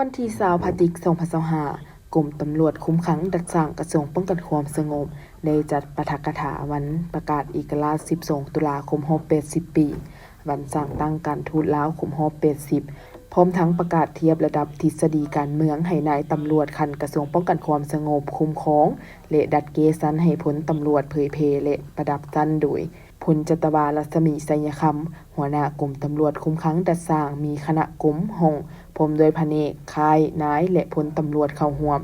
ວັນທີຊາວ ພະຈິກ ສອງພັນຊາວຫ້າ ກົມຕຳຫຼວດຄຸມຂັງດັດສ້າງ ກະຊວງປ້ອງກັນຄວາມສະຫງົບ ໄດ້ຈັດປາຖະກະຖາວັນປະກາດເອກະລາດ ສິບສອງ ຕຸລາ ຄົບຮອບ ແປດສິບປີ, ວັນສ້າງຕັ້ງການທູດລາວຄົບຮອບ ແປດສິບ, ພ້ອມທັງປະກາດທຽບລະດັບທິດສະດີການເມືອງໃຫ້ນາຍຕຳຫຼວດຂັ້ນກະຊວງປ້ອງກັນຄວາມສະຫງົບຄຸ້ມຄອງ ແລະ ດັດເກຊັ້ນໃຫ້ພົນຕຳຫຼວດເຜີຍແຜ່ ແລະ ປະດັບຊັ້ນໂດຍ ພົນຈັດຕະວາ ລັດສະໝີ ໄຊຍະຄຳ, ຫົວໜ້າກົມຕຳຫຼວດຄຸມຂັງດັດສ້າງ, ມີຄະນະກົມ, ຫ້ອງ, ພ້ອມດ້ວຍພະແນກ, ຄ້າຍ, ນາຍ ແລະ ພົນຕຳຫຼວດເຂົ້າຮ່ວມ.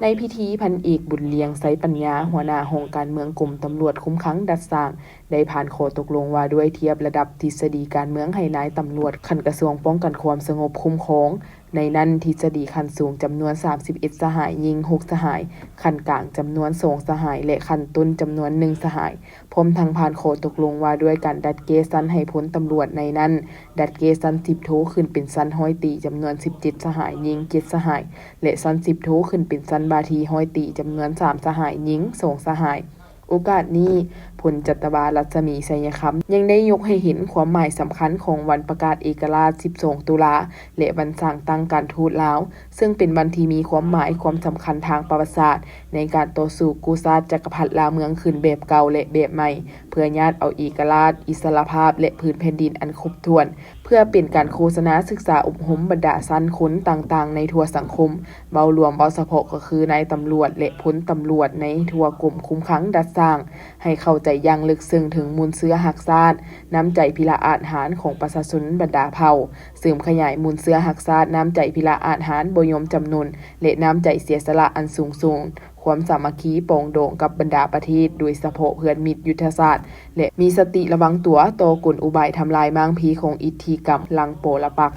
ໃນພິທີ, ພັນເອກ ບຸນລຽງ ໄຊປັນຍາ, ຫົວໜ້າຫ້ອງການເມືອງກົມຕຳຫຼວດຄຸມຂັງດັດສ້າງ ໄດ້ຜ່ານຂໍ້ຕົກລົງວ່າດ້ວຍທຽບລະດັບທິດສະດີການເມືອງໃຫ້ນາຍຕຳຫຼວດຂັ້ນກະຊວງປ້ອງກັນຄວາມສະຫງົບຄຸ້ມຄອງ. ໃນນັ້ນ, ທິດສະດີຂັ້ນສູງຈຳນວນ ສາມສິບເອັດ ສະຫາຍ, ຍິງ ຫົກ ສະຫາຍ, ຂັ້ນກາງຈຳນວນ ສອງ ສະຫາຍ ແລະ ຂັ້ນຕົ້ນຈຳນວນ ໜຶ່ງ ສະຫາຍ, ພ້ອມທັງຜ່ານຂໍ້ຕົກລົງວ່າດ້ວຍການດັດເກຊັ້ນໃຫ້ພົນຕຳຫຼວດ. ໃນນັ້ນ, ດັດເກຊັ້ນສິບໂທຂຶ້ນເປັນຊັ້ນຮ້ອຍຕີ ຈຳນວນ ສິບເຈັດ ສະຫາຍ, ຍິງ ເຈັດ ສະຫາຍ ແລະ ຊັ້ນສິບໂທຂຶ້ນເປັນຊັ້ນບາທີຮ້ອຍຕີ ຈຳນວນ ສາມ ສະຫາຍ, ຍິງ ສອງ ສະຫາຍ. ໂອກາດນີ້, ພົນຈັດຕະວາ ລັດສະໝີ ໄຊຍະຄຳ ຍັງໄດ້ຍົກໃຫ້ເຫັນຄວາມໝາຍສຳຄັນຂອງວັນປະກາດເອກະລາດ ສິບສອງ ຕຸລາ ແລະ ວັນສ້າງຕັ້ງການທູດລາວ, ເຊິ່ງເປັນວັນທີ່ມີຄວາມໝາຍຄວາມສຳຄັນທາງປະຫວັດສາດ ໃນການຕໍ່ສູ້ກູ້ຊາດຈັກກະພັດລ່າເມືອງຂຶ້ນແບບເກົ່າ ແລະ ແບບໃໝ່ ເພື່ອຍາດເອົາເອກະລາດ, ອິດສະຫຼະພາບ ແລະ ພື້ນແຜ່ນດິນອັນຄົບຖ້ວນ, ເພື່ອເປັນການໂຄສະນາສຶກສາອົບຮົມບັນດາຊັ້ນຄົນຕ່າງໆໃນທົ່ວສັງຄົມ, ເວົ້າລວມ, ເວົ້າສະເພາະກໍຄືນາຍຕຳຫຼວດ ແລະ ພົນຕຳຫຼວດໃນທົ່ວກົມຄຸມຂັງດັດສ້າງ ໃຫ້ເຂົ້າໃຈຢ່າງເລິກເຊິ່ງເຖິງມູນເຊື້ອຮັກຊາດ, ນ້ຳໃຈພິລະອາດຫານຂອງປະຊາຊົນບັນດາເຜົ່າ, ເສີມຂະຫຍາຍມູນເຊື້ອຮັກຊາດ, ນ້ຳໃຈພິລະອາດຫານບໍ່ຍອມຈຳນົນ ແລະ ນ້ຳໃຈເສຍສະຫຼະອັນສູງສົ່ງ, ຄວາມສາມັກຄີປອງດອງກັບບັນດາປະເທດ, ໂດຍສະເພາະເພື່ອນມິດຍຸດທະສາດ ແລະ ມີສະຕິລະວັງຕົວຕໍ່ກົນອຸບາຍທຳລາຍມ້າງເພຂອງອິດທິກຳລັງປໍລະປັກ.